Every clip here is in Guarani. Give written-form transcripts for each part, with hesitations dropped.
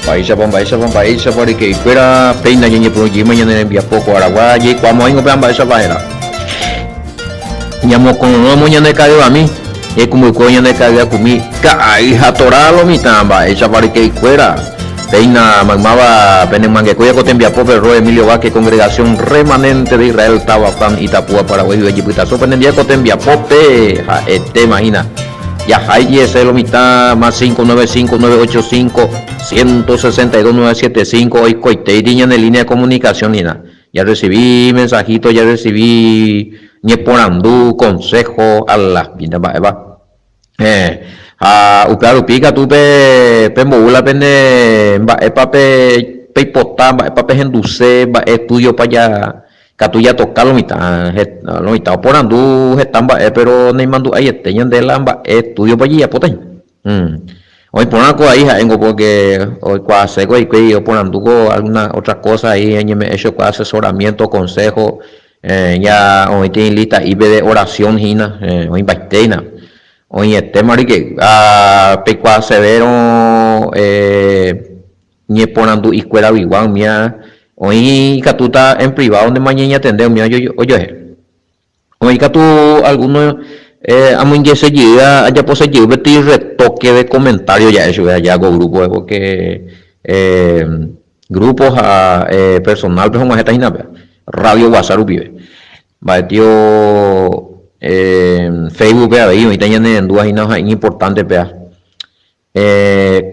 Mba'éichapa, mba'éichapa, mba'éichapa ryke'ykuéra, péina ñañepyrũ jeýma ñane rembiapo ko aragua, jaikuaamo'ãingo péva mba'éichapa héra. Ñamokororõramo ñande ka'yvami, ñaikũmbykuévo ñande ka'yakumi, ka'ay ha tora lo mitã, mba'éichapa ryke'ykuéra. Péina maymáva penemyangekói ko tembiapópe Roy Emilio Vázquez Congregación Remanente de Israel táva Fran Itapúa Paraguay guive jepytaso penendive ko tembiapópe ha'etéma hína. Jahai jese lo mitã más 595 985 162 975 oikoitéiti ñane línea de comunicación hína. Jarrecibi mensajito, jarrecibi ñeporandu, consejo, a la pinta mba'épa. Héẽ, ha upéva rupi ikatu pe pembou la pende mba'épa pe peipota, mba'épa pehenduse, mba'e estudio-pa ja Katu jatoka lo mitã, lo mitã oporandu heta mba'e péro naimandu'aiete ñande la mba'e estúdiopa jejapóta hína. Oĩ porã ko ai ha'éngo pórke oikuaaséko hikuái oporandúko algúna ótra kósa ai oñeme'ẽ chokue asesoramiénto, konsého, ja oĩtei lista'ípe de orasión hína, oĩmbaite hína. Oĩetéma rike ha peikuaasevérõ ñeporandu'ikueraguigua umía oĩ ikatúta en privado ndema ñañatende umía ojoehe. Oĩ katu alguno amoingese jey ajapose jey peteĩ retoque de comentario ja'e chupe aja ko grupo-pe porque grupo ha personal-pe og̃uahẽta hína péva radio guasa rupive. Mba'e tio Facebook-pe avei oĩta ñanerendúva hína ha iñimportante péva.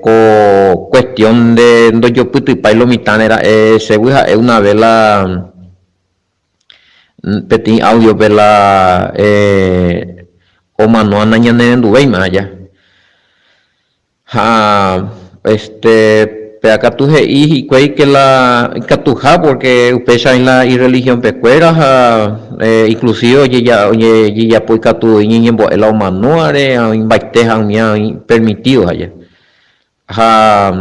Ko cuestión de ndojopytypái lo mitãre ra'e chégui ha'e una vez la peteĩ audio-pe la omanóva nañanerenduvéima aja. Ha este péa katu he'i hikuái ke la ikatuha porque upéicha oĩ la ireligión-pekuéra ha inclusive ojejapo ikatu oñeñembo'e la omanóvare ha oĩmbaite ha umíva oĩ permitido aja. Ha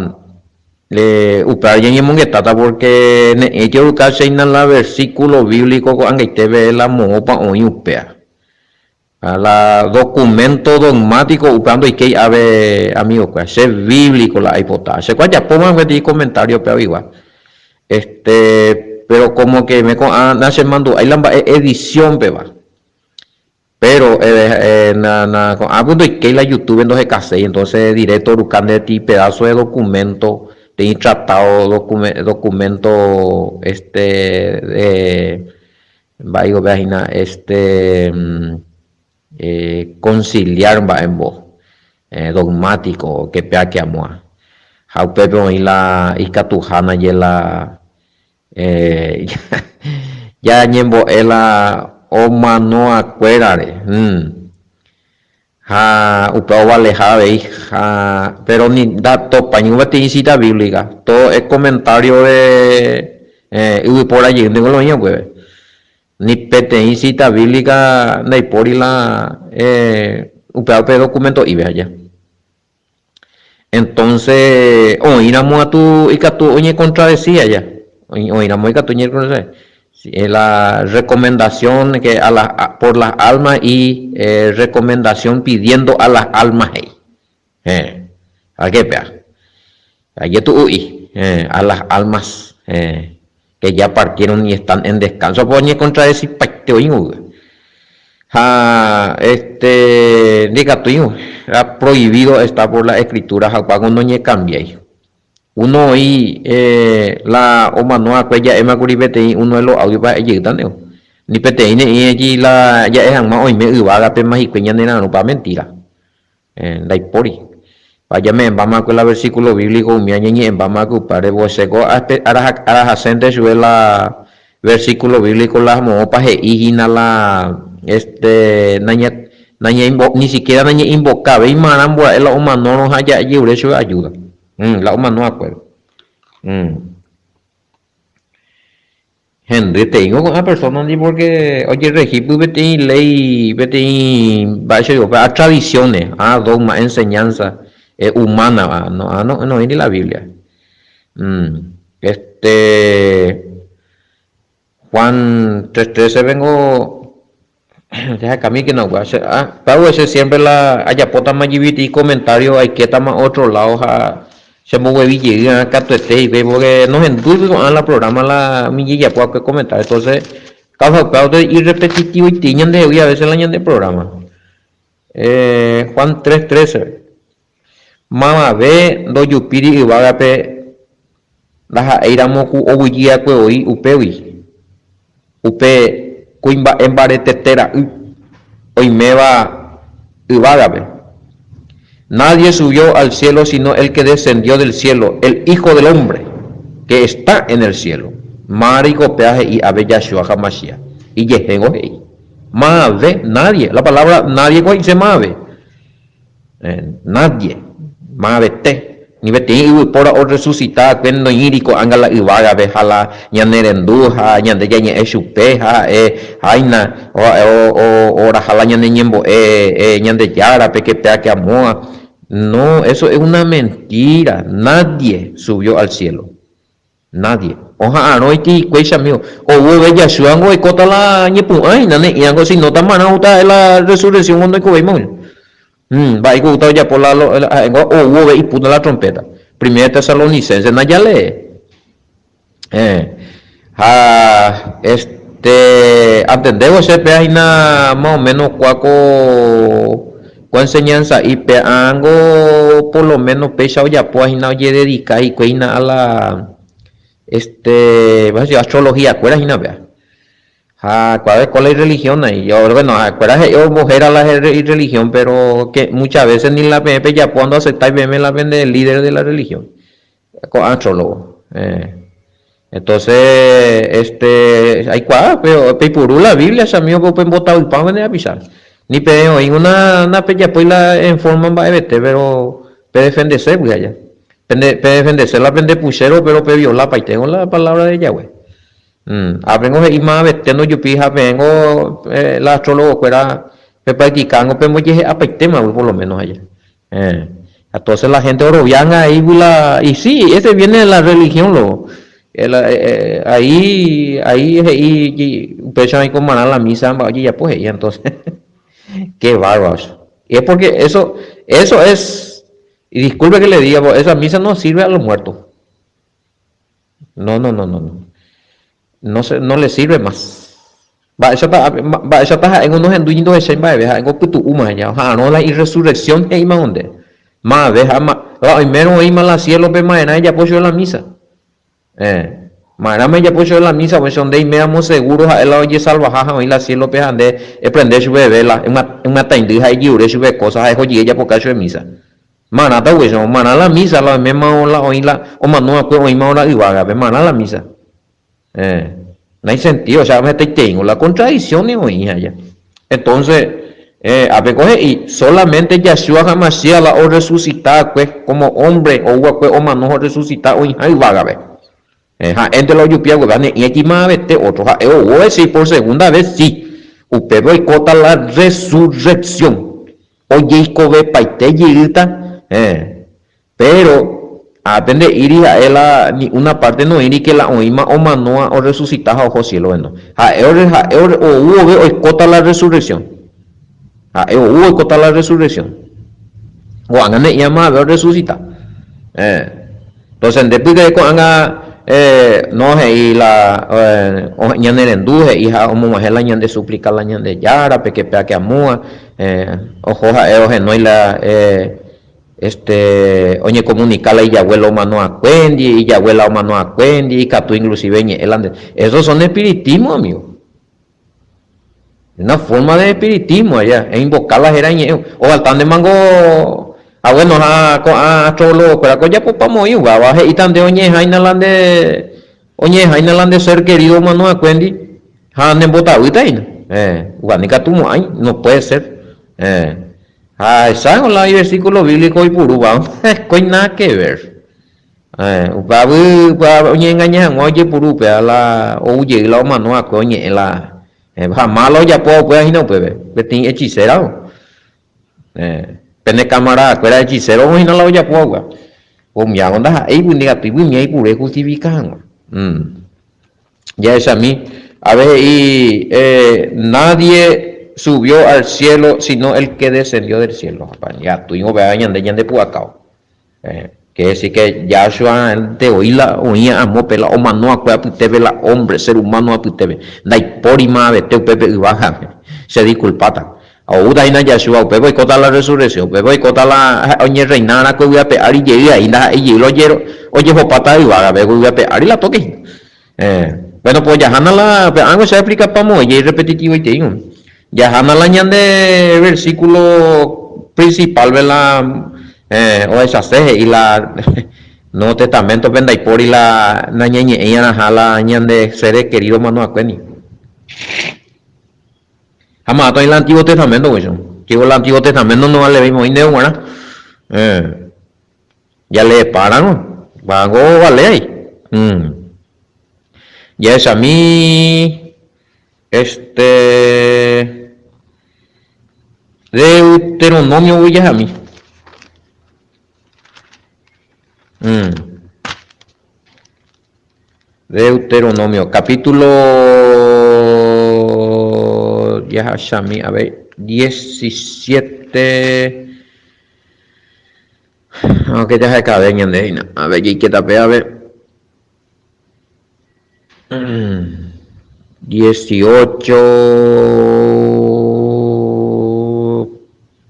upévare ñañemongetáta porque ne'ẽ jeruka cheina la versículo bíblico ko'ag̃aite peve la moõpa oĩ upéva. Ha la documento dogmático upéva ndoikéi ave amigo-kuéra, che bíblico la aipota. Che ko ajapóma gueteri comentario upéva Este, pero como que me ko'ã nachemandu'ái la mba'e edición peva. Pero na na ko'ã ndoikéi la YouTube ndohekaséi, entonces directo oruka ndeti pedazo de documento, peteĩ tratado documento este de Mba'éiko upéva hína este conciliar mba'embo dogmático ke péa ke amóa. Ha upépe oĩ la ikatuha ndaje la jañembo'e la omanoakuérare. Ha upéva ovaleha avei, ha péro ni ndatopái ningo peteĩ cita bíblica, todo es comentario de yvypóra jeýnte ko la oĩva upépe. Ni peteĩ cita bíblica ndaipóri la upéva upe documento'ípe aja. Entonce oĩramo katu ikatu oñecontradeci aja, oĩramo ikatu oñecontradeci, la recomendación que a las, por las almas y recomendación pidiendo a las almas he'i. Héẽ, ha péa? Ajetu'u'i, héẽ, a las almas, héẽ, que ya partieron y están en descanso, apo oñecontradecipaite oĩvo. Ha este ndikatúivo, ha prohibido está por la escritura ha upéva noñekambiái. Uno oĩ la omano va'ekue ja'éma kuri peteĩ uno de los audio pa jeýta nde, ni peteĩ ne'ĩ allí la ja'e hag̃ua oime yvágapema hikuái ñanera'arõpa mentira. Ndaipóri. Jame'ẽmbáma va'ekue la versículo bíblico umíva ñañe'ẽmbáma va'ekue upévare, vosé ko arahasénte chupe la versículo bíblico la moõpa he'i hína la este naña nañaimbo ni siquiera nañe'invokavéimarã mbora'e la omanórõ ha ja'ejeure chupe ayuda. La omano va'ekue. Hendy teíngo ko'ã persona-ndi porque ojerrehípy peteĩ léi, peteĩ mba'éicha oiko upéva, tradiciones, ha dogma, enseñanza humana-va, no, ha no, noĩri la Biblia. Este, Juan 3:13 vengo, jahekamíkena upéva, che, ah, pago ese siempre la ajapótama jiviti comentario aikétama otro lado ha. Chemboguevi jey arã katuete hikuái porque nohendúigui ko'ã la programa la umi jejapo va'ekue comentario. Entonces, causa upéva irrepetitivoitei ñandehegui a veces la ñande programa. Juan 3:13. Mavave ndojupíri yvágape ndaha'éiramo ku oguejy'akue voi upégui, upe kuimba'e mbaretete ra'y oiméva yvágape. Nadie subió al cielo sino el que descendió del cielo, el Hijo del hombre, que está en el cielo. Máriko péa he'i ave Yahshua HaMashiach, ijehéngo he'i. Mavave, nadie, la palabra nadie ko he'ise mavave. Nadie, mavete, ni peteĩ yvypóra orresusita va'ekue noĩri ko'ág̃a la yvágape ha la ñanerendu ha ñande jañe'ẽ chupe ha ha'e háina oraha la ñane ñembo'e Ñandejárape ke péa ke amóa. No, eso es una mentira, nadie subió al cielo. Nadie. Oha'arõiti hikuái che amigo. Ou vove Yahshua-ngo oikóta la ñepu'ã hína ne'ĩrango, si no tamarã oúta ha'e la resurrección-ngo ndoikovéima guive. Mba'éiko oúta ojapo la ha'éngo ou vove ipúta la trompeta. Primera Tesalonicenses najalee. Ha este antendévo che péa hína más o menos kua ko Ko enseñanza'i pe'ãngo por lo menos péicha ojapóva hína ojededika hikuái hína a la este astrología kuéra hína péa. Ha kuaave ko la irreligión ahí. Bueno, ha'ekuéra he'i ombohéra la irreligión, pero que muchas veces ni la peẽ pejapóva ndoaceptái peẽme la pende líder de la religión. Ko'ã astrólogo. Entonces, este, aikuaa, pe, peipuru la Biblia, che amigo, pe pembotavypa pende rapicha. Ni peẽ oĩngo na, napejapói la en forma mba'evete, pero pedefendese py'a ja. Pende, pedefendese la pende puchéro, pero peviola paiténgo la palabra de Yahweh. Ápengo he'i mavete ndojupi ha peẽngo la astrólogo kuéra pepracticángo pembojehe'apaitémagui por lo menos aja. Entonces la gente orovianga ahí la y sí, ese viene de la religión lo ahí ahí he'i upéicha oĩ komarã la misa mba'e ojejapo he'i entonces qué bárbaro. Y es porque eso eso es y disculpe que le diga, pero esa misa no sirve a los muertos. No, no, no, no, no. No se, no le sirve más. Mba'éichapa, mba'éichapa ha'éngo nohendúi ni ndohechái mba'eve, ha'éngo pytu'úma aja, oha'arõ la irresurrección he'íma onde. Mave ha ma, la oimérõ oĩma la cielo-pe ma'erã ejapo chupe la misa. Eh, ma'erãma ejapo chupe la misa, upéicha nde oiméramo seguro ha'e la ojesalvaha ha oĩ la cielo-pe ha nde eprende chupe vela, emyataindy ha ejyure chupe cosa ha eho jey ejapoka chupe misa. Marãta upéicha, marã la misa, la oiméma la oĩ la omano va'ekue oĩma la yvágape, marã la misa. Eh, no hay sentido, o sea, hetaiteíngo la contradicción ni oĩ aja. Entonces, eh, ápeko he'i, solamente Yahshua HaMashiach la orresucita va'ekue como hombre, ou va'ekue omano ha orresucita oĩha yvágape. Eh, ha'énte la ojupi va'ekue, ha ne'ĩ aimavete otro, ha'e ou ohecha por segunda vez, sí, upépe oikóta la resurrección. Ojeikovepaite jeýta, héẽ. Péro, ápe nde'íri ha'e la ni una párte noĩri ke la oĩma omanóva orresusita ha oho siélope, no. Ha'e ha'e ou vove oikóta la rresurreksión. Ha'e ou oikóta la rresurreksión. Ko'ág̃a ne'ĩrama ave orresusita. Héẽ. Entonces nde pyke ko'ág̃a no he'i la ñanerendu he'i ha omog̃uahẽ la ñande suplica la Ñandejárape ke péa ke amóa oho ha'e ohenói la este oñecomunica la ijaguéla omano'akue ndie, ijaguéla omano'akue ndie, ikatu inclusive ñe'ẽ la nde. Esos son espiritismo amigo. Una forma de espiritismo allá, einvoca la héra iñe'ẽ. Ojalta nde mango, ah bueno, ha ko'ã astrólogo kuéra ko ojapopa moĩ upéva, he'íta nde oñe'ẽháina la nde, oñe'ẽháina la nde ser querido omano'akue ndi, ha nembotavýta hína. Eh, upéva nikatu mo'ãi, no puede ser. Eh, ha ahecháko la iversículo bíblico oipurúva, ndahekói nada que ver. Eh, upévagui upéva oñe'engaña hag̃ua ojepuru upéva la ou jey la omano va'ekue oñe'ẽ la ha mála ojapóva upéva hína upépe, peteĩ hechicera-vo. Eh, pene camarada-kuéra hechicero-vo hína la ojapóva upéva. Umíago ndaha'éigui ndikatúigui umía ipure justifica hag̃ua. Jahechami, ave he'i, eh, Nadie subió al cielo sino el que descendió del cielo. Ha, ndikatúingo upéva ñande ñandepu'akávo. Eh. Quiere decir que Yahshua nte oĩ la oĩva amópe la omano akue apytépe la hombre, ser humano apytépe. Ndaipóri mavete upépe yvágape. Che disculpáta. Oúta hína Yahshua, upépe oikóta la resurrección, upépe oikóta la oñerreina arã ko yvy ape ári jey aĩ, ndaha'éi jey la ojehopáta yvágape, ko yvy ape ári la toque hína. Bueno, pues jahána la, pe ãngue che aexplicapa moõ jey repetitivoiteíngo. Jahána la ñande versículo principal-pe la ohechase he'i la Nuevo Testamento-pe ndaipóri la nañañe'ẽi arãha la ñande seres queridos omanoakue ni. Ha máva oĩ la Antiguo Testamento guicho. Digo la Antiguo Testamento no valevéi moĩ ndéve g̃uarã. Jaleepáramo, vágo ovale ai. Jahechami este Deuteronomio-gui jahami. Deuteronomio capítulo jahachami avei 17 Aunque jahekave ñande hína. A ver, jaikéta pe ave. 18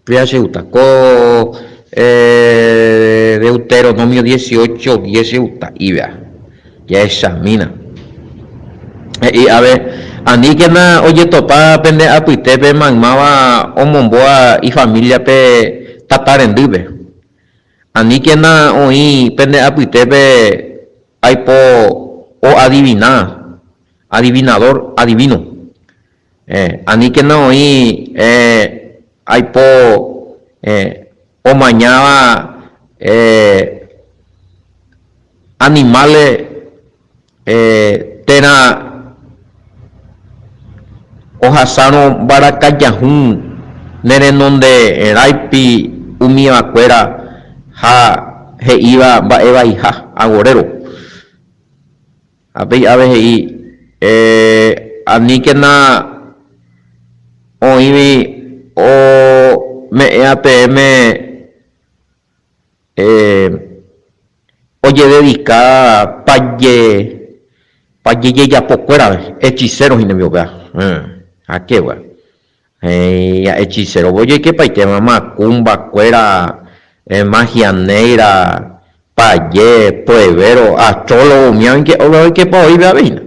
Péa che gusta. Ko eh, Deuteronomio 18 10 che gusta. Ivea. Jahechamína. He'i ave, aníkena ojetopa pende apytépe maymáva omombóva ifamíliape tata rendýpe. Aníkena oĩ pende apytépe aipo oadivina, adivinador, adivino. Aníkena oĩ aipo omañáva animales térã ohasárõ mbarakajahũ ne renonderãipi umivakuéra ha he'íva mba'evaiha, agorero. Ha péi ave he'i, Aníkena oĩgui ome'ẽva peẽme ojededika paje paje jejapokuérape, hechicero hína upéva, ha kégua. Hechicero voi oikepaitéma macumba kuéra, magia negra, paje, puebero, astrólogo umíva oikepa oĩve avei hína.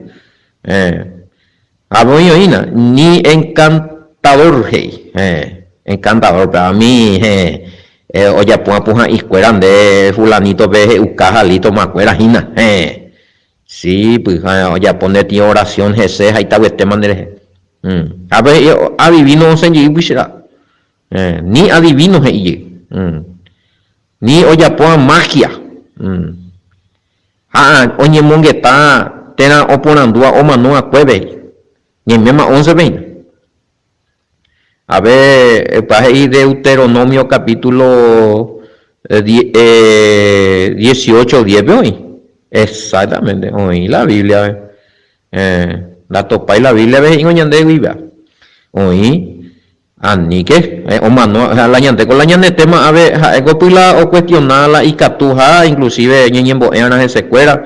Ha voi oĩna, ni encantador he'i, encantador pe ami ojapo apuhã'i kuéra nde fulanito pe he'uka ha líto ma kuéra hína, sí py ha ojapo nde tio oración hese ha itavyetéma nde rehe. Ha pe he'i adivino osẽ jeýgui che ra'a, ni adivino he'i jey, ni ojapóva magia. Ha oñemongeta térã oporandúva omano va'ekuépe, ñaiméma óncepe hína. Ave upéva he'i Deuteronomio capítulo 18, 10-pe oĩ. Exactamente, oĩ la Biblia-pe. Ndatopái la Biblia-pe he'íngo ñandégui upéva. Oĩ. Aníke, omano, ha la ñande ko la ñanetéma ave ha'éko py la okuestiona la ikatu ha inclusive ñañembo'e'arã hesekuéra,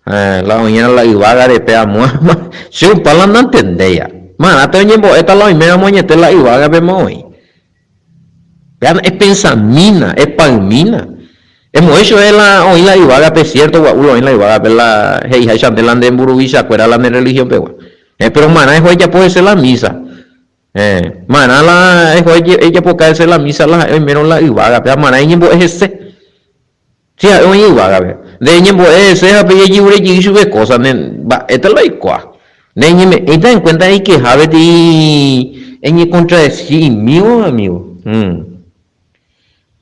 la oĩ'arã la yvágare pe amuãma, che upa la nantendéia. Marãte oñembo'éta la oiméramo añete la yvágapema oĩ. Péa epensamína, epaymína. Emoĩ chupe la oĩ la yvágape, cierto gua'u la oĩ la yvágape la he'iháicha nde la nde mburuvichakuéra la ne religión pegua. Pero marã eho ejapo hese la misa. Héẽ, marã la eho ejapoka hese la misa la ha'e oimérõ la yvágape, ha marã eñembo'e hese. Si ha'e oĩ yvágape. Nde eñembo'e hese ha pe ejevure jey chupe kósa, ne mba'éta la oikuaa. Ne eñeme'ẽita en cuenta eikeha peteĩ eñekontradesi imívo, amigo.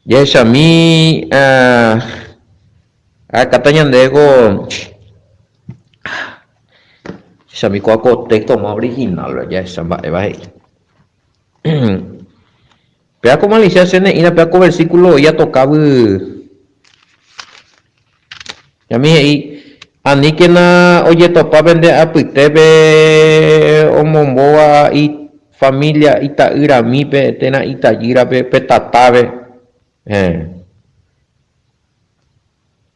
Jahechami akáta ñande ko jahechami kóa ko texto más original jahecha mba'éva he'i. Péva ko malicia che ne'ĩra péva ko versículo oĩ atokávy Jami he'i, Aníkena ojetopa pende apytépe omombóva ifamília ita'yramípe térã itajýrape pe tatápe. Héẽ.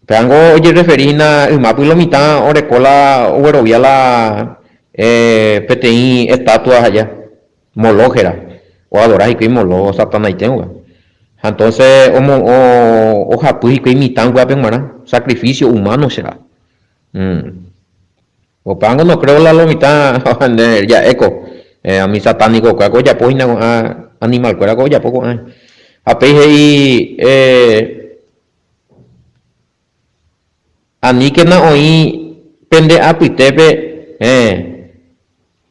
Péango ojerreferi hína ymápy lo mitã oreko la oguerovia la peteĩ estatua aja, Moloch héra, oadora hikuái Moloch Satanaite upéva. Ha entonce ohapy hikuái mitã upévape g̃uarã, sacrificio humano che ra'e. Upévango no creo la lo mitã ja'éko, umi satánico kuéra ko ojapo hína ko'ã animal kuéra ko ojapo ko'ã. Ha péi he'i Aníkena oĩ pende apytépe, héẽ,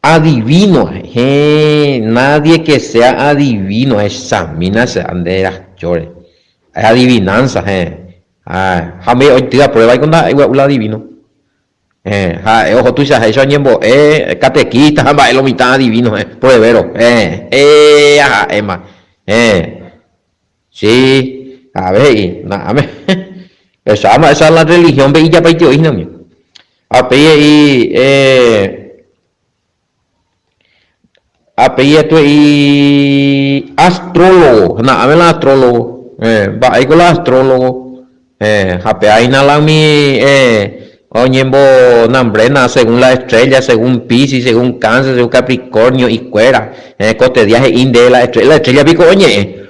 adivino, héẽ, nadie que sea adivino, echamína che nde rachóre, adivinanza, héẽ, ha umi oitýva prueba piko ndaha'éi gua'u la adivino, héẽ, ha'e oho tuichaháicha oñembo'e, catequista ha mba'e lo mitã adivino, héẽ, pruebero, héẽ, héẽ, ha'éma, héẽ. Si, ave he'i, na'áme. Pehecháva mba'éicha la religión-pe ijapaite oĩ hína umi. Ha upéi he'i, eh, ha upéi eto he'i astrólogo, na'áme la astrólogo, eh, mba'éiko la astrólogo, eh, ha péva hína la umi, eh, oñembonambréna según la estrella, según Piscis, según Cáncer, según Capricornio ikuéra. Héẽ, kostedia he'i nde la estrella, la estrella piko oñe'ẽ?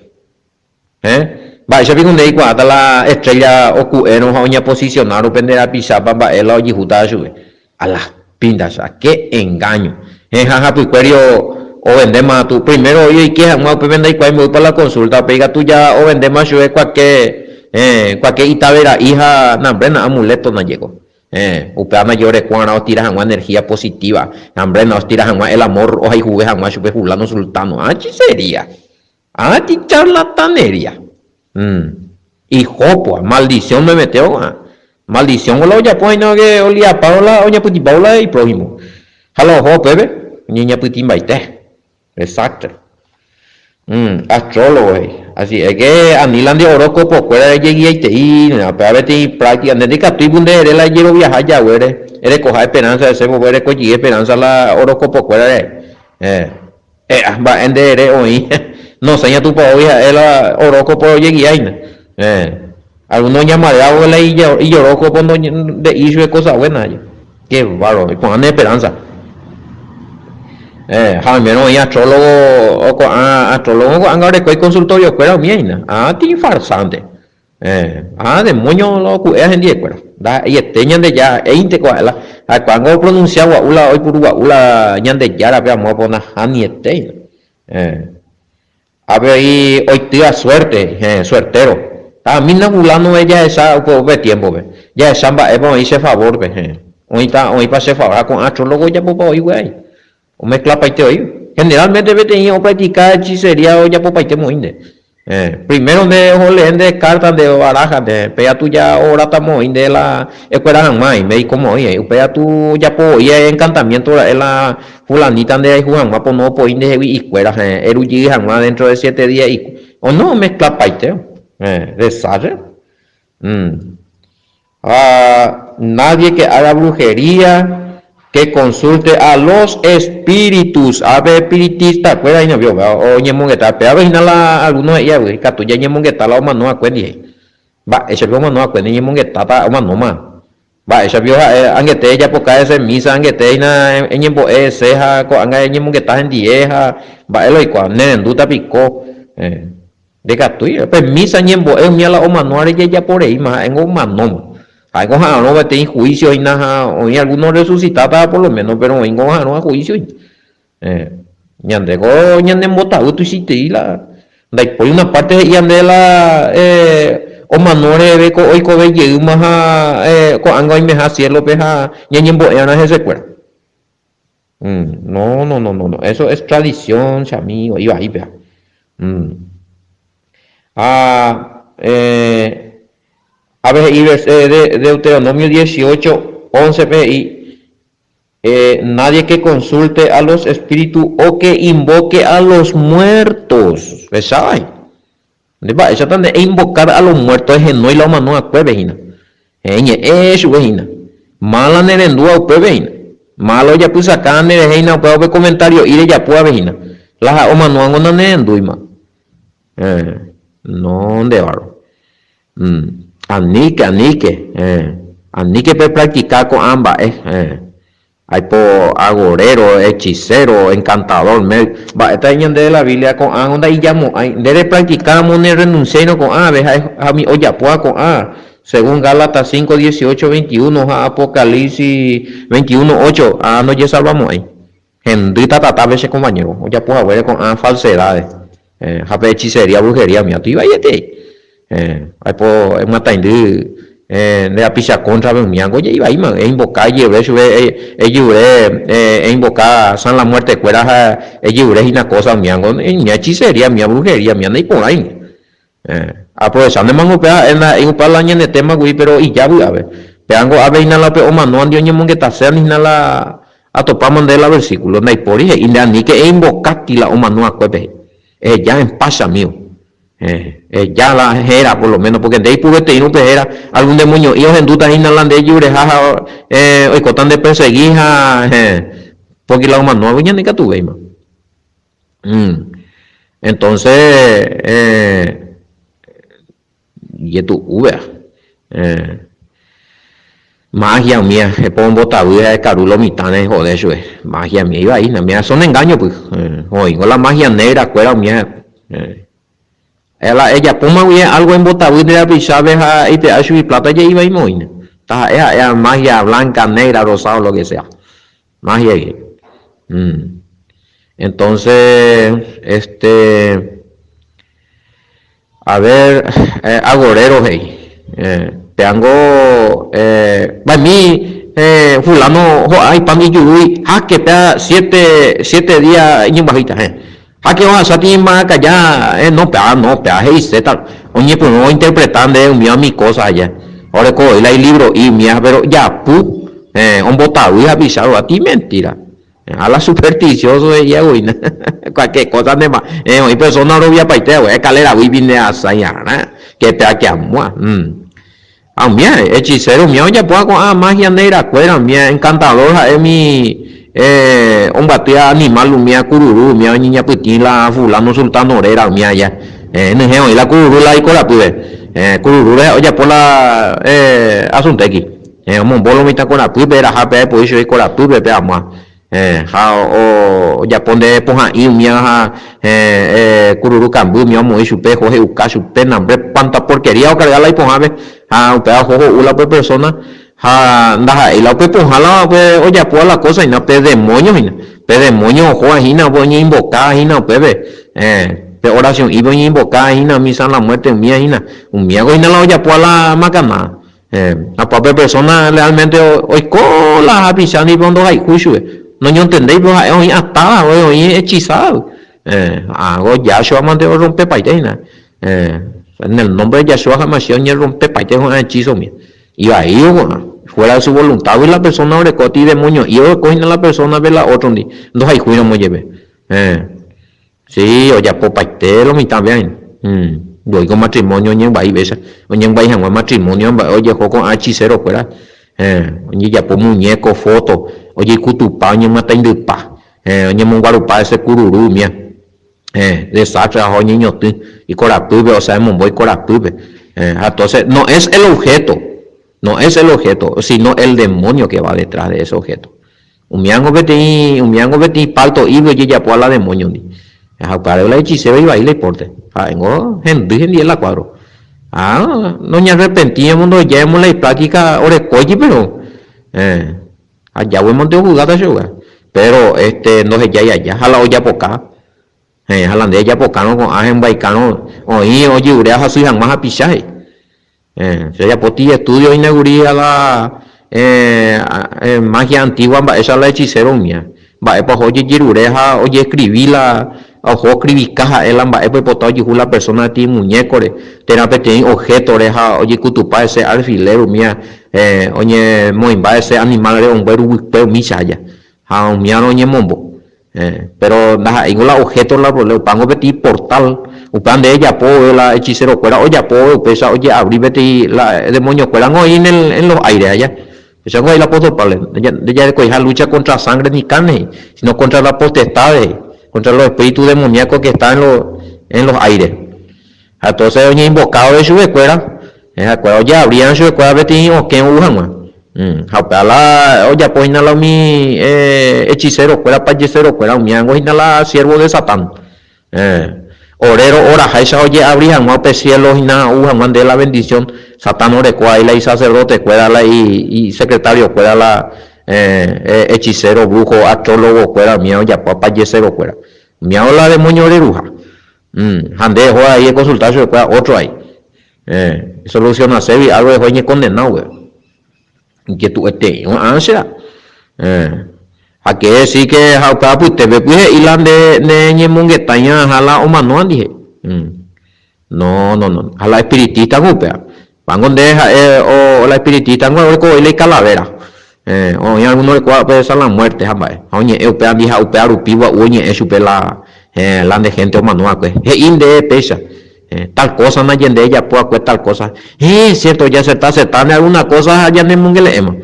Héẽ, mba'éicha piko nde eikuaáta la estrella oku'érõ ha oñaposicionárõ pende rapichápa mba'e la ojehútava chupe? A las pintas, qué engaño! Héẽ, ha hapykuéri ovendéma tu, primero oĩ oike hag̃ua upépe ndaikuaái mboýpa la consulta, upéi katu ja ovendéma chupe kuake, héẽ, kuake itavera'i ha nambréna amuleto najeko. Héẽ, upéva ndaje oreko arã ostira hag̃ua energía positiva, nambréna ostira hag̃ua el amor ohayhuve hag̃ua chupe fulano sultano. Ah, chisería! Ah, chi charlatanería! Ihópua, maldición memete oguahã. Maldición ko la ojapo hína oke oliapávo la oñapytĩmbávo la iprójimo. Ha la oho upépe, oñeñapytĩmbaite. Desastre. Astrólogo he'i. Así es que ani la nde horóscopo kuéra rejeguiaitei, upéva peteĩ práctica. Nde ndikatúi ku nde ere la ejeroviaha jaguére, erekoha esperanza hese, vove erekojey esperanza la horóscopo kuéra rehe. E'a, mba'e nde ere oĩ. Nosẽi ña Tupaógui ha'e la horóscopo ojegia hína. Héẽ. Alguno oñamareávo la ijoróscopo nde'íri chupe cosa buena aje. Qué bárbaro, iporã ne esperanza. Héẽ, ha oimérõ oĩ astrólogo ko'ã astrólogo ko'ág̃a oreko iconsultorio kuéra umíva hína. Ah, tĩ farsante. Héẽ, ha demóño la oku'éva hendivekuéra. Ndaha'eiete Ñandejára ha'éinte ko ha'e la, ha'ekuérango opronuncia gua'u la oipuru gua'u la Ñandejárape amo apo nahaniete hína. Héẽ. Ápe oĩ oitýva suerte, héẽ, suertero. Ha amína fulano jahecha upe upe tiémpope. Jahecha mba'épa oĩ che favor-pe, héẽ. Oĩta, oĩpa che favor. Ha ko'ã astrólogo ojapopa oĩ gue'ái. Omezclapaite oĩ. Generalmente peteĩ opractica hechicería ojapopaite moĩnte. Primero nde oho lee nde carta nde baraja nde, upéi atu ja orata moĩ nde la ekuera hag̃ua médico moĩ ai. Upéi atu ojapo voi encantamiento ra'e la fulanita nde rayhu hag̃ua pono opoi ndehegui ikuéra, eru jey hag̃ua dentro de siete días iku. Ono omezclapaite. Desastre. Ha nadie que haga brujería, que consulte a los espíritus, ápe espiritista kuéra hína upéva oñemongeta, pévape hína la alguno he'i avy, ikatu ñañemongeta la omano va'ekue ndive. Mba'éicha piko omano va'ekue ñañemongetáta omanóma. Mba'éicha piko ha'e angete ejapoka hese misa, angete hína eñembo'e hese ha ko'ág̃a eñemongeta hendie ha mba'e la oikuaa, nerendúta piko. Ndekatúi, pe misa ñembo'e umi ala omanóvare jajapo reíma, ha'éngo omanóma. Ha'éngo oha'arõ peteĩ juicio hína ha oĩ alguno orresusitátava por lo menos, péro oĩngo oha'arõva juicio hína. Ñandéko ñanembotavy tuichaitei la ndaipóri una parte he'i ñande la omano reheve ko oikove jeýma ha ko'ág̃a oimeha cielo-pe ha ñañembo'e'arã hesekuéra. No, no, no, no, no, eso es tradición, che amigo, ivai péva. Ha ápe he'i Deuteronomio 18, 11-pe he'i, Nadie que consulte a los espíritus o que invoque a los muertos. Pecháva he'i. Nde mba'éichata nde einvocar a los muertos ehenói la omano va'ekuépe hína. Heẽ ñe'ẽ chupe hína. Mála ne rendúva upépe hína. Mála ojapysaka nde rehe hína upéva upe comentario'i rejapóvape hína. La ha'e omanóvango nanerendúima. Heẽ. No nde bárbaro. Aníke, aníke, aníke pepractika ko'ã mba'e. Aipo agorero, hechicero, encantador, médico, mba'éta ñande la Biblia ko'ãgo nda'ijamo'ãi. Nde repractikáramo nerenunsiáirõ ko'ãve ha umi ojapóva ko'ã, según Gálatas 5, 18, 21 ha Apocalipsis 21, 8, ha ndojesalvamo'ãi. Hendýta tatápe che compañero, ojapo haguére ko'ã falsedades ha pe hechicería, brujería umi aty ivaietei. Aipo emyataindy nde rapicha kóntrape umívango ojeivaíma, eimboka ejyve chupe, ejyve eimboka San la Muerte kuéra ha ejyve hína kósa umívango, umíva hechicería, umíva brujería, umíva naiporãi. Aprovechándema upéva ha'e ndaha'éi upa la ñane téma kuri péro ija vy'ápe. Pévango ápe hína la upe omanóvandi oñemongetasea hína la atopáma nde la versículo. Ndaipóri he'i nde aníke eimbokáti la omano'akuépe he'i. Eheja en paz chamigo. Eheja la héra por lo menos porque nde ipuveteírõ upe héra algún demonio'i ohendúta hína la nde ejureha ha oikóta nde persegui ha porque la omanóvagui ñande ikatuvéima. Entonces, ijetu'úvea. Magia umía, epo ombotavy ha ekaru lo mitãre ehode chupe. Magia umía ivai hína, umía son engaño py. Oĩngo la magia negra kuéra umía. La ejapóma guive algo embotavy nde rapichápe ha eipe'a chugui plata je'i vaíma oĩne. Taha'e ha'éva magia blanca, negra, rosado, lo que sea. Magia guive. Entonces, este, a ver, agorero he'i, péango mba'emi fulano ho'a ipán ijurúi háke péa siete, siete día iñembyahýita, héẽ. Háke ohasa tĩmba'akaja, no, péa no, péa he'iséta, oñepyrũ ointerpreta nde umíva umi kósa aja. Oreko voi la ilivro'i umíva, péro japu, ombotavy hapicha rupi, ti mentira. Ha la supersticioso he'i aguina, cualquier cosa ndema, oĩ persona oroviapaite hague, escalera-guipi nde asãi arã, que péa que amua. Ha umía, hechicero umía ojapóva ko'ã magia negra kuéra, umía encantador ha'e umi ombyatýva animal umía kururu, umía oñeñapytĩ la fulano sultano réra umía aja. Henyhẽ oĩ la kururu la ikorapýpe. Kururu rehe ojapo la asuntéki. Omombo lo mitã korapýpe, eraha pe aepoi chupe ikorapýpe pe amua. Ha ojapo nde pohã'i umía ha kururu kamby umía omoĩ chupe, oho he'uka chupe nambre cuánta porquería okarga la ipohãme ha upéva oho ho'u la upe persona ha ndaha'éi la upe pohã la upe ojapóva la cosa hína pe demonio hína, pe demonio ohóva hína upe oñeinvokáva hína upépe pe oracion'ípe oñeinvokáva hína umi San la Muerte umía hína, umíako hína la ojapóva la makanada. Ha pe persona lealmente oiko la hapicha ndipo ndohayhúi chupe. Noñontendéi pero ha'e oĩ atáva, oĩ hechizada. Ág̃a Yahshua mante orrompepaite hína. En el nombre de Yahshua HaMashiach oñerrompepaite ko'ã hechizo umi. Ivai ko'ã. Fuera de su voluntad-gui la persona oreko ti demonio'i oreko hína la persona-pe la otro-ndi ndohayhúiramo jepe. Sí, ojapopaite lo mitã véaina. Voi ko matrimonio oñembyai véicha. Oñembyai hag̃ua matrimonio mba'e ojeho ko'ã hechicero kuéra. Ojejapo muñeco, foto, ojeikutupa, oñemyataindypa, oñemonguarupa hese kururu umía. Desastre ha oñeñotỹ ikorapýpe, osea emombo ikorapýpe. Ha entonces, no es el objeto, no es el objeto, sino el demonio que va detrás de ese objeto. Umíango peteĩ, umíango peteĩ pacto ýpe ojejapóva la demóñondi. Ha upévare la hechicero ivai la ipórte. Ha'éngo hendy hendie la cuadro. Ha noñarrepentíramo ndohejáiramo la ipráctica orekóiji pero eh, ha jáguemante ojugáta chupe. Pero este ndohejái aja ha la ojapoka. Heẽ, ha la nde ejapokárõ ko'ã hembyaikarõ oĩ ojyvrea hasy hag̃ua hapicha he'i. Che ajapo ti estudio oĩneguri ha la magia antigua mba'éicha la hechicero umía. Mba'épa oho ojejerure ha ojescribi la oho oscribika ha'e la mba'épa oipota ojuhu la persona peteĩ muñeco-re térã peteĩ objeto-re ha ojekutupa hese alfiler umía oñemoĩmba hese animal re'õngue ruguykue umícha aja ha umíarõ oñemombo. Péro ndaha'éingo la objeto la problema, upévango peteĩ portal, upéva nde ejapo vove la hechicero-kuéra ojapo vove upéicha oje'abri peteĩ la demonio-kuérango oĩ en el, en los aires aja. Upéichango he'i el apóstol Pablo, ndajarekoiha lucha contra sangre ni carne he'i, sino contra las potestades he'i, contra los espíritus demoníacos que están en los, en los aires. Ha entonces oñeinvoka vove chupekuéra. Ha'ekuéra ojeavríarõ chupekuéra peteĩ okẽ ou hag̃ua. Ha upéva la ojapo hína la umi hechicero-kuéra, payesero-kuéra, umívango hína la siervo de Satán. Ore ro'oraháicha ojeavri hag̃ua upe cielo hína ou hag̃ua nde la bendición, Satán oreko avei la isacerdote-kuéra, la isecretario-kuéra, la hechicero, brujo, astrólogo-kuéra, umíva ojapo payesero-kuéra. Umíva la demonio reruha. Ha nde eho avei ekonsulta chupekuéra ótro ai. Esolusionaségui álgo eho eñekondena upéva. Ijetu'ueteĩva ángela. Ha ke decir que ha upéva apytépe py he'i la nde ne ñemongetai'ãha la omanóva ndive. No, no, no. Ha la espiritista ngo upéva. Pango nde ha'e o la espiritista ngo oreko voi la icalavera. Oĩ alguno orekóva pe San la Muerte ha mba'e. Ha oñe'ẽ upéva ndi ha upéva rupi gua'u oñe'ẽ chupe la la nde gente omano va'ekue. He'i nde péicha. Tal cosa ndaje nde ejapo va'ekue tal cosa. Héẽ, cierto, ojaserta asertáne alguna cosa ha ñanemongele'éma.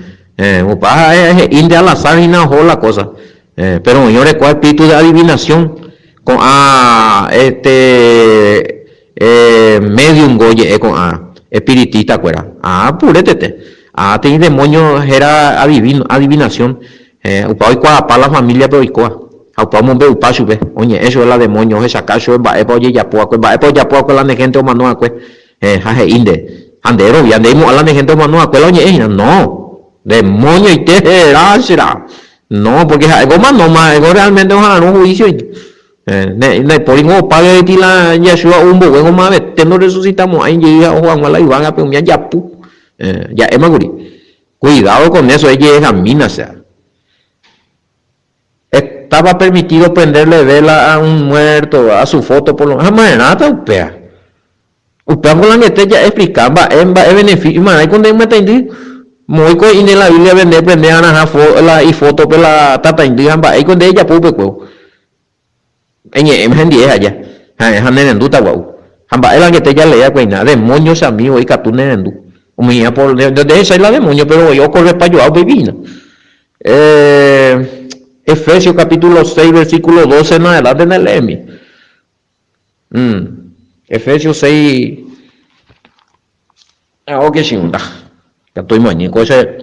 Opa ha'e he'ínte al azar hína oho la cosa. Pero oĩ orekóva espíritu de adivinación ko'ã este médium-ngo oje'e ko'ã espiritista-kuéra. Ah, puretete. Ah, teĩ demonio héra adivino, adivinación. Upa oikuaapa la familia-pe oikóva. Ha upa omombe'upa chupe, oñe'ẽ chupe la demonio, ohechaka chupe mba'épa ojejapo va'ekue, mba'épa ojapo va'ekue la ne gente omano va'ekue. Ha he'i nde, ha nde erovia, nde imo'ã la ne gente omano va'ekue la oñe'ẽ hína. No! Demonio-ite héra che ra'a. No, porque ha'éko omanóma, ha'éko realmente oha'arõ juicio hína. Ndaipóringo opa gueteri la Yeshua ou mbogue mavete ndorresusitamo'ãi jey ha oho hag̃ua la yvágape umi ajapu. Ja'éma kuri. Cuidado con eso, ejehehamína che. Estaba permitido prenderle vela a un muerto, a su foto por lo ha ma'erãta upéva. Upéva ko langete ja'explika mba'e mba'e beneficio imarãiko nde mataindy. Moõiko he'íne la Biblia-pe nde eprende arãha la ifótope la tataindy ha mba'éiko nde ejapo upekuévo. Eñe'ẽma hendive aja, ha nerendúta gua'u. Ha mba'e langete jalee va'ekue hína, demóño che amígo ikatu nerendu. Umi apo ndehechái la demóño, péro voi okorrepa joa upéipi hína. Efesios capítulo 6 versículo 12 en adelante neleemi. Efesios 6 Ah, ok, chiunda. Katu imoñy ko che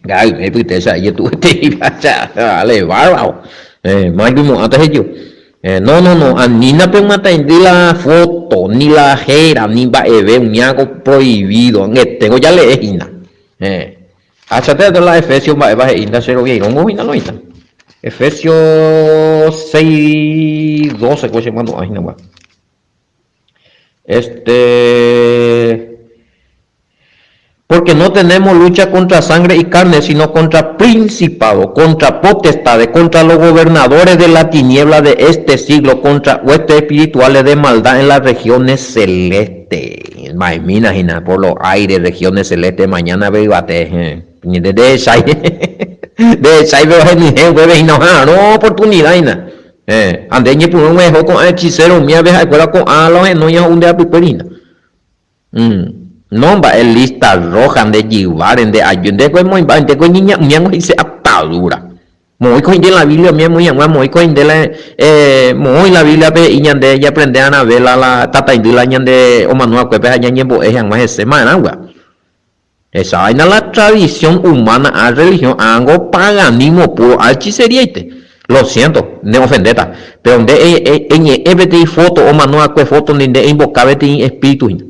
ga'yve pyte che ajetu'uetéiva che ale bárbaro. Eh, mágui mo'ãta he'íjo. Eh, no, no, no, anína pemyataindy la foto, ni la héra, ni mba'eve, umíva ko prohibido, angeténgo jalee hína. Eh, aháchate la Efesios mba'épa he'i ndacheroviairóngo hína lo oĩta. Efesios 6, 12 ko chemandu'a hína gua'u. Este. Porque no tenemos lucha contra sangre y carne, sino contra principado, contra potestades, contra los gobernadores de la tiniebla de este siglo, contra huestes espirituales de maldad en las regiones celestes. Ma'emína hína, por los aires, regiones celestes, mañana pe yvate. Ndehechái, ndehechái pe henyhẽ upépe hína oha'arõ oportunidad hína. Héẽ, ha nde ñepyrũme eho ko'ã hechicero umívape ha'ekuéra ko'ã la ohenói ha ho'u nde apykuéri hína. No mba'e lista roja nde jyváre, nde aju, ndéko emoĩmba, ndéko eñeña umíango he'ise atadura. Moõiko he'ínte la Biblia umía emoĩ hag̃ua, moõiko he'ínte la moõi la Biblia-pe he'i ñande ñaaprende arãve la la tataindy la ñande omano va'ekuépe ha ñañembo'e hag̃ua hese, ma'erãgua. Hesáina la tradición humana ha religión ángo paganismo puro ha hechicería-ite. Lo siento, ne ofendéta, pero nde eñe'ẽ peteĩ foto omano va'ekue foto ndi nde einvoka peteĩ espíritu hína.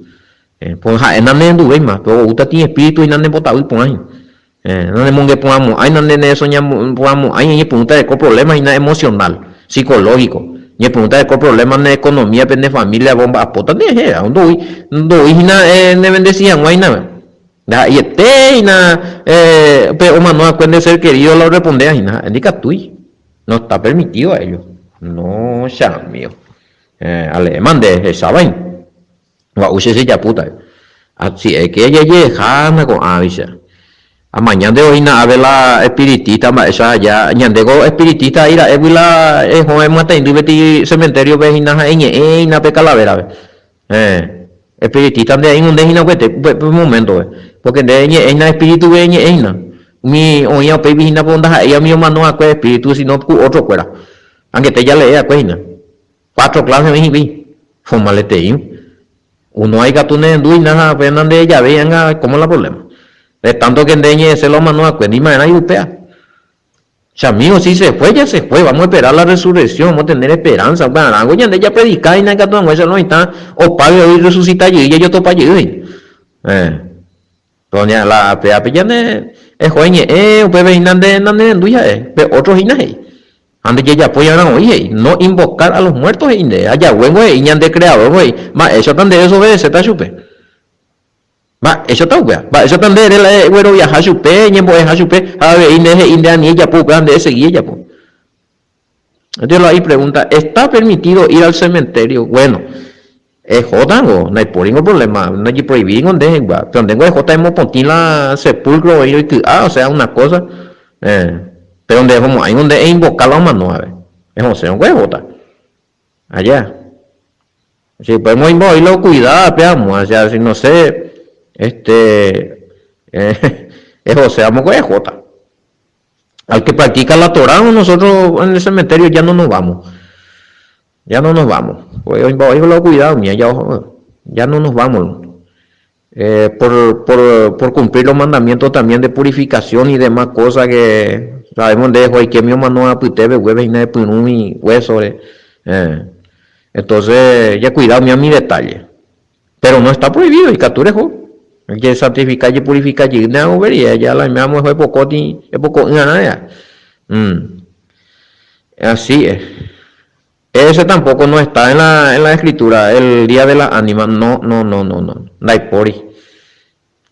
Pues ha'e nanerenduvéima, pero oúta peteĩ espíritu hína nembotavy porã hína. Nanemongeporãmo'ãi, naneresoñaporãmo'ãi, eñepyrũta ereko problema hína emocional, psicológico. Eñepyrũta ereko problema ne economía-pe, ne familia-pe omba'apóta nde héra, ndoúi, ndoúi hína nevendesi hag̃ua hína. Ndaha'eiete hína pe omano va'ekue nde ser querido la orrepondéva hína, ha'e ndikatúi, no está permitido a ellos. No chamígo. Aleéma nde ehecháva hína. Gua'u che chejapúta. Asiéke jajehejána ko'ãicha. Amaña nde oĩna ave la espiritista mba'éicha aja. Ñandéko espiritista aĩ ra'égui la ehõ emyataindy peteĩ cementerio-pe hína ha eñe'ẽ hína pe calavera-pe. Héẽ. Espiritista nde aĩ nde hína upete, upe momento-pe. Porque nde eñe'ẽ hína espíritu-pe eñe'ẽ hína. Umi oĩva upéipi hína po ndaha'éiva umi omano va'ekue espíritu sino ku otro-kuéra. Angete jale'e va'ekue hína. Cuatro clase oĩ hikuái. Formaleteĩ. Uno ikatu nerendúina ha upéva nanderejavéi ág̃a kómo la provléma. De tánto ke nde eñe'ẽse la omano va'ekue, ndima'erãi upéva. Chamigo, si se fue, ya se fue, vamos a esperar la resurrección, vamos a tener esperanza. Upearãngo ñande japredika hína ikatu hag̃uáicha lo mitã opáy voi resucita jey jajotopa jey hína. Eh. Pero ña la péape ñane eho eñe'ẽ upépe hína nde nanerendúi ha'e, pe otro hína he'i. Ha nde jejapói arã oĩ he'i, no invocar a los muertos he'i nde, ajaguéngo he'i ñande creador he'i, mba'éichata nde desobedecéta chupe. Mba'éichata upéva? Mba'éichata nde ere la egueroviaha chupe, eñembo'eha chupe, ha avei nde he'i nde ani ejapo upéva, nde esegi ejapo? Entonces la ipregunta, ¿está permitido ir al cementerio? Bueno, ehótango, ndaipóringo problema, ndajeprohibíringo nde hegua, pero ndéngo ehóta emopotĩ la sepulcro oĩ roiky'a, o sea, una cosa, eh, pero ndehomo'ãingo nde einvoka la omanóvape, ehosẽrõngo ehóta. Allá. Si podemos ir lo cuidado, pe amo, o sea, si no sé, este, eh, es José, amo que es Jota. Al que practica la Torah, nosotros en el cementerio ya no nos vamos. Ya no nos vamos. Pues hoy lo cuidado, mía, ya, ya no nos vamos. Eh, por, por, por cumplir los mandamientos también de purificación y demás cosas que sabemos de oike omano apytépe hueve hína epyrũmi hueso-re. Eh, entonces, ya cuidado mi detalle. Pero no está prohibido, ikatu reho. Ejesantifica, ejepurifica jeýne aguveria, ya la oime amo epokóti, epoko'ỹarã ya. Mm. Así es. Ese tampoco no está en la, en la escritura, el día de la ánima, no, no, no, no, no, ndaipóri.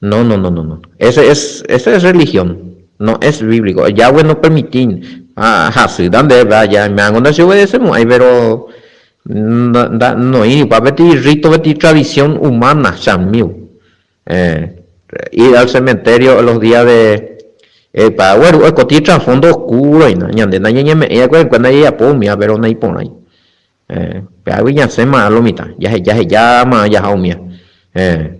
No, no, no, no, no. Ese es, ese es religión, no es bíblico. Yahweh no permití, ha, hasýta ndéve, aja, oime'ãngo ndacheobedesemo'ãi, pero nda, nda, noĩri upéva peteĩ rito, peteĩ tradición humana, chamiu. Eh, ir al cementerio los días de Epa, gueru oikotĩ trasfondo oscuro hína, ñande nañañeme'ẽi va'ekue en cuenta jajapo umíva, pero naiporãi. Eh, péagui ñasẽma lo mitã, jaheja hejáma jaha umíva. Eh,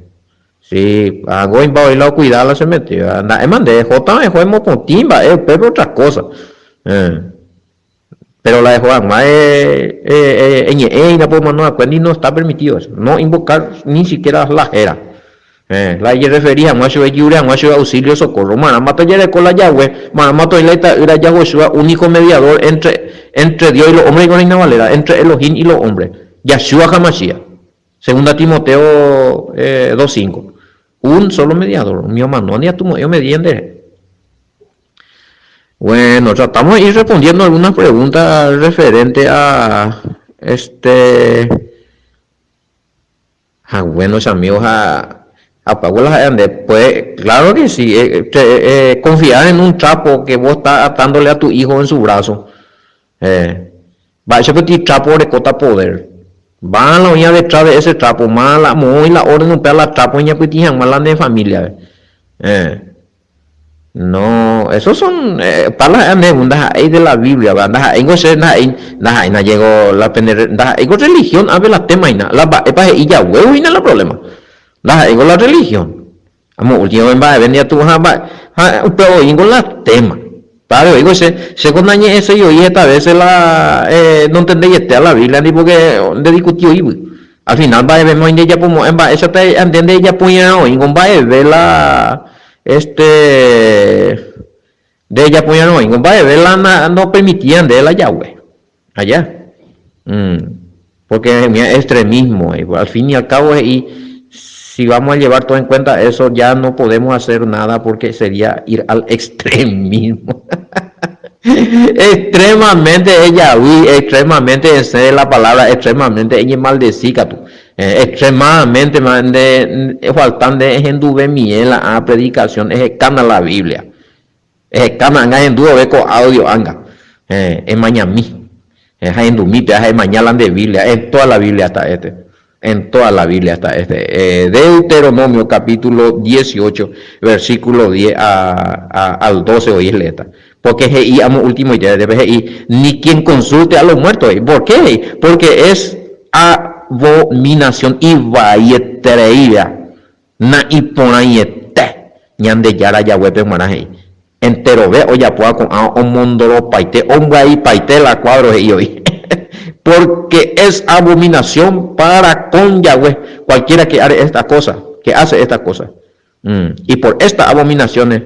si, hago oĩmba oĩ la ocuida la cementerio, nda'éma nde, ehóta eho emopotĩ mba'e upépe otra cosa. Eh, pero la eho hag̃ua eñe'ẽ hína pe omano va'ekue ni no está permitido eso, no invocar ni siquiera la héra. La ejerreferi hag̃ua chupe, ejure hag̃ua chupe auxilio, socorro. Marãma tojereko la Yahweh, marãma toĩ la ita'ýra Yahoshua, único mediador entre, entre Dios y los hombres, Reina Valera, entre Elohim y los hombres, Yahshua HaMashiach. Segunda Timoteo 2.5. Un solo mediador, umi omano ni atumo'ãi omedia nderehe. Bueno, tratamos de ir respondiendo algunas preguntas referente a este Ha bueno che amigo ha apago la ha'e nde puede, claro que sí, confiar en un trapo que vos estás atándole a tu hijo en su brazo. Mba'éicha peteĩ trapo orekóta poder. Va la oĩva detrás de ese trapo, má la moõ oĩ la orden upéva la trapo oñapytĩ hag̃ua la ne familia-pe. No, esos son palabras ande ndaha'éi de la Biblia, va, ndaha'éingo che, ndaha'éi, ndaha'éi najeko la pende, ndaha'éiko religión ápe la tema hína, la mba'épa he'i jaguévo hína la problema, ndaha'éiko la religión. Amo último mba'eve ndiatu ha mba'e, ha upe oĩngo la tema. Upévare oĩko che, chéko nañe'ẽséi oĩ heta vése la nontendeiete la Biblia ndi pórke ndediskuti oĩvy. Al final mba'evéma oĩ ndejapomo'ãi mba'éichata nde ndejapoi'arã oĩngo mba'eve la Este, nde ejapoñarõ oĩngo mba'eve la na, nopermitíva ndéve la jague. Aja. Mm. Porque umi extremismo, al fin y al cabo he'i, si vamos a llevar todo en cuenta eso, ya no podemos hacer nada porque sería ir al extremismo. Extremamente ejavy, extremamente esẽ de la palabra, extremamente eñemaldeci katu. Extremadamente nde falta nde ehenduvemie la ã predicación ehekána la Biblia. Ehekána anga ehendu vove ko audio anga. Emañami. Ha ehendumi péva ha emaña la nde Biblia. En toda la Biblia está este. En toda la Biblia está este. Deuteronomio capítulo 18, versículo 10 a, al 12 oĩ leéta. Porque he'i amo ultimoite pe he'i, ni quien consulte a los muertos he'i. Por qué he'i? Porque es abominación ivaietereíva, na'iporãiete Ñandejára Yahweh-pe g̃uarã he'i. Enterove ojapóva ko'ã omondoropaite, ombyaipaite la cuadro he'i oĩ. Porque es abominación para con Yahweh cualquiera que are esta cosa, que hace esta cosa. Y por estas abominaciones,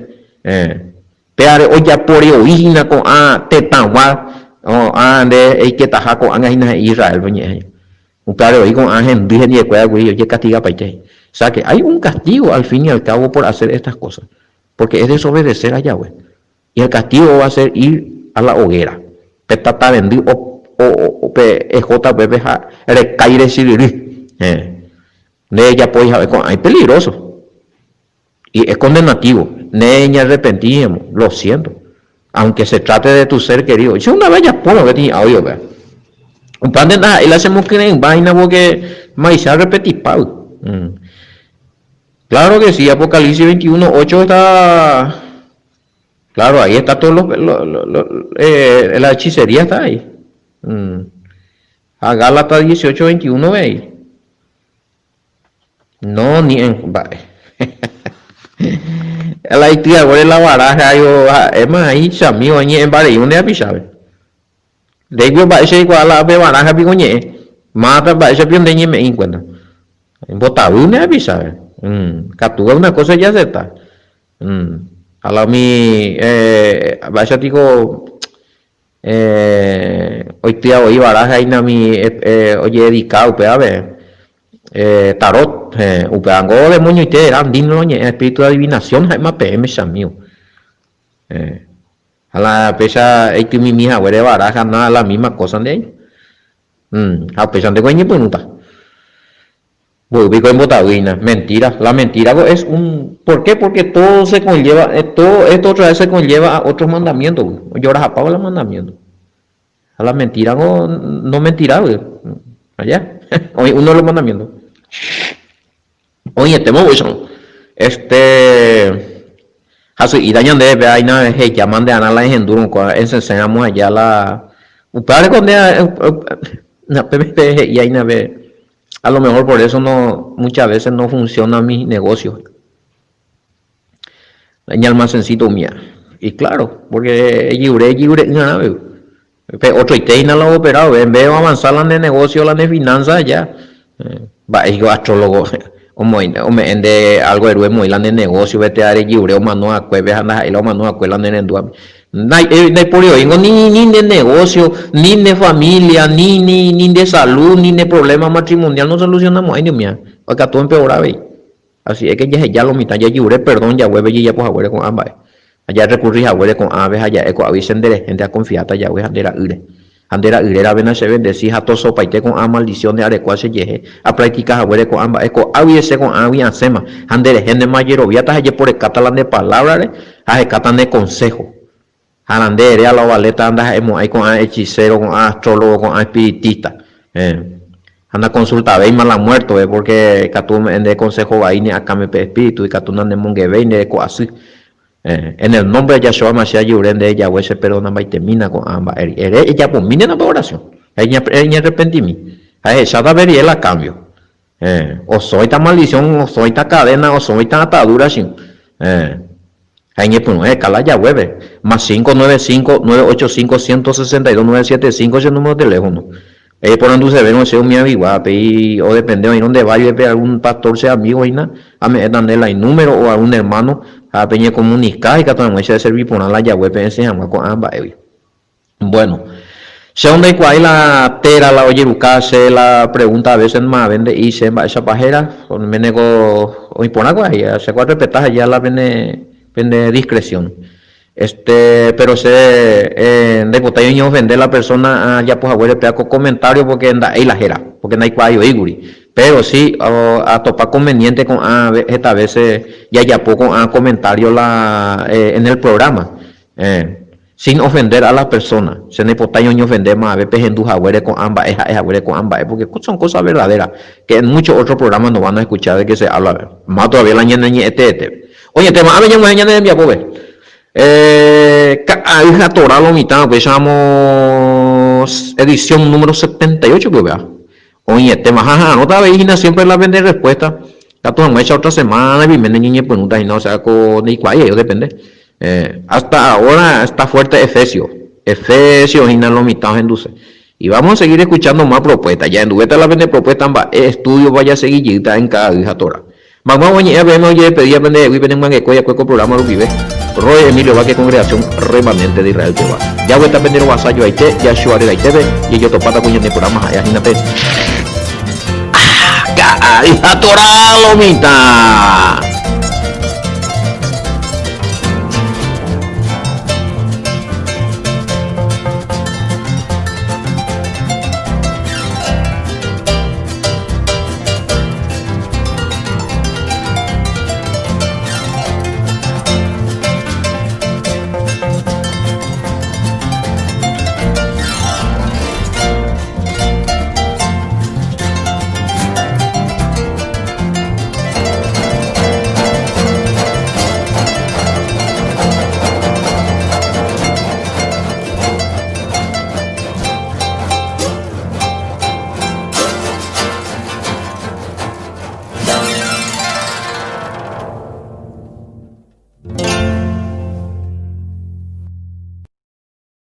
péare ojaporeoi hína ko'ã tetãgua, ko'ã nde eiketaha ko'ág̃a hína he'i Israel-pe oñe'ẽ. Upévare oĩ ko'ã hendy hendivekuéragui ojekastigapaite. O sea que hay un castigo al fin y al cabo por hacer estas cosas, porque es desobedecer a Yahweh. Y el castigo va a ser ir a la hoguera, pe tata rendy pe ehóta upépe ha rekái rechyryry. Nde ejapói jave ko'ã ipeligroso y es condenativo. Ne ñarrepentíramo, lo siento, aunque se trate de tu ser querido. Che una vez ajapórõ peteĩ audio upéva. Upéva nde ndaha'éi la chemokyre'ỹmba hína porque maicha arrepentipágui. Claro que sí, Apocalipsis 21, 8 está... Claro, ahí está todo lo, lo, lo, lo eh, la hechicería está ahí. Mm. Ha Gálatas 18, 21 veí. No, ni en mba'e. La ityaguére la baraja yo ha'éma ahí chamigo añe'ẽmba rei nde apichápe. Ndéguio mba'éicha eikuaa la pe baraja piko ñe'ẽ. Máta mba'éicha piko nde ñeme'ẽ en cuenta. Mbotavy nde apichápe. Mm, katu una cosa ya acepta. Mm, ha la umi eh, mba'éicha piko Oity'a voi baraja hína umi ojededika upévape, tarot, upévango demonioite héra andino roñe'ẽ, espíritu de adivinación ha'éma peẽme chamigo. Ha la péicha eitymimi haguére baraja na la misma cosa nde aína. Ha upéichanteko eñepyrũta. Mboy piko embotavy hína. Mentira. La mentira ko es un ¿Por qué? Porque todo se conlleva, todo esto otra vez se conlleva a otros mandamientos, pues. Ojorahapávo la mandamiento. Ha la mentira ko no mentirá, pues. Allá. Oĩ uno de los mandamientos. Oĩetéma upéicharõ. Este hasy'íta ñandéve péva hína ehejáma nde arã la ehendúrõ kóa esẽsẽramo aja la upévare ko nde pépe he'i aína pe A lo mejor por eso no muchas veces no funciona mis negocios. Iñalmacencito umía. Y claro, porque ejyure ejyure'ỹarãve. Pe otroite hína la operado, en vez de avanzar la nde negocio, la nde finanza ya. Mba'éiko astrólogo omoĩ ome'ẽ nde algo eru emoĩ la nde negocio pe térã rejyure omano va'ekuépe ha ndaha'éi la omano va'ekue la ne renduápe. Ndaiporivoíngo ni ni nde negocio, ni ne familia, ni ni ni nde salud, ni ne problema matrimonial nosolucionamo'ãi ni umíva, ikatu empeora avei. Así es que jaheja lo mitã, jajure perdón jaguépe jajapo haguére ko'ã mba'e. Ha jarecurri haguére ko'ãve ha ja'e ko'águi che nderehénte aconfiáta jague ha nde ra'ýre. Ha nde ra'y réravena che bendeci ha tosopaite ko'ã maldición nde arekua che jehe, apractica haguére ko'ã mba'e ko'águi che ko'ãgui asẽma, ha nde rehe ndema ajeroviáta ha ajeporekáta la nde palabra-re ha ahekáta ne consejo. Ha la nde eréva la ovaléta ndaha'emo'ãi ko'ã hechicero, ko'ã astrólogo, ko'ã espiritista. Ha nakonsultavéima la muerto-pe, porque ikatu ome'ẽ nde consejo vai ne akãme pe espíritu, ikatu nanemongevéi nde reko asy. En el nombre de Yahshua Mashiach ajerure ndéve Yahweh che perdonambaitemína ko'ã mba'égui. Ere ejapomíntena pe oración ha eñearrepentimi ha ehecháta pe riel a cambio. Osõita maldición, osõita cadena, osõita atadura chiu. Ha eñepyrũ eheka la Yahweh-pe. Más 595 985 162 975 che número de teléfono. Eporandusevérõ che umi avigua, péi odepende oĩrõ nde vállepe algún pastor che amigo hína, ame'ẽta nde la inúmero o algún hermano ha peñekomunika ikatu hag̃uáicha eservi porã la jaguépe esẽ hag̃ua ko'ã mba'égui. Bueno, che ondaikuaái la téra la ojeruka che la pregunta a veces mave nde'i che mba'éichapa héra, oiméne ko oĩ porã ko ahí, che ko arrespeta aja la pene pende discreción. Este, pero che ndaipotái oñeofende la persona ajapo haguére péva ko comentario porque nda'éi la héra, porque ndaikuaái voi kuri. Pero si atopa conveniente ko'ã heta vece jajapo ko'ã comentario la en el programa, sin ofender a la persona. Che ndaipotái oñeofende mavave pehendu haguére ko'ã mba'e ha'e haguére ko'ã mba'e, porque son cosas verdaderas que en muchos otros programas no van a escuchar de que se habla, más todavía la ñane ñe'ẽteetépe. Oñetéma ave ñag̃uahẽ ñane rembiapópe. Ka'ay ha Torá lo mitã upéicharamo edición número 78 pe upéva. Oĩetéma ha ha'arõta avei hína siempre la pende respuesta. Katu hag̃uáicha otra semana guiméne ñañepyrũta hína, osea ko ndaikuaái ai odepende. Hasta ahora está fuerte Efesio. Efesio hína lo mitã ohenduse. Y vamos a seguir escuchando más propuestas. Jahenduvéta la pende propuesta mba'e estudio-pa jasegi jeýta en Ka'ay ha Torah. Mayma oñe'ẽ peẽme ojedespedía pendehegui pene myangekói akue ko programa rupive. Roy Emilio Vázquez Congregación Remanente de Israel pegua. Jagueta pende rovasa joaite, Yahshua reraitépe, jejotopáta ko ñane programa ha'éva hína pe Ka'ay ha Torah lo mitã!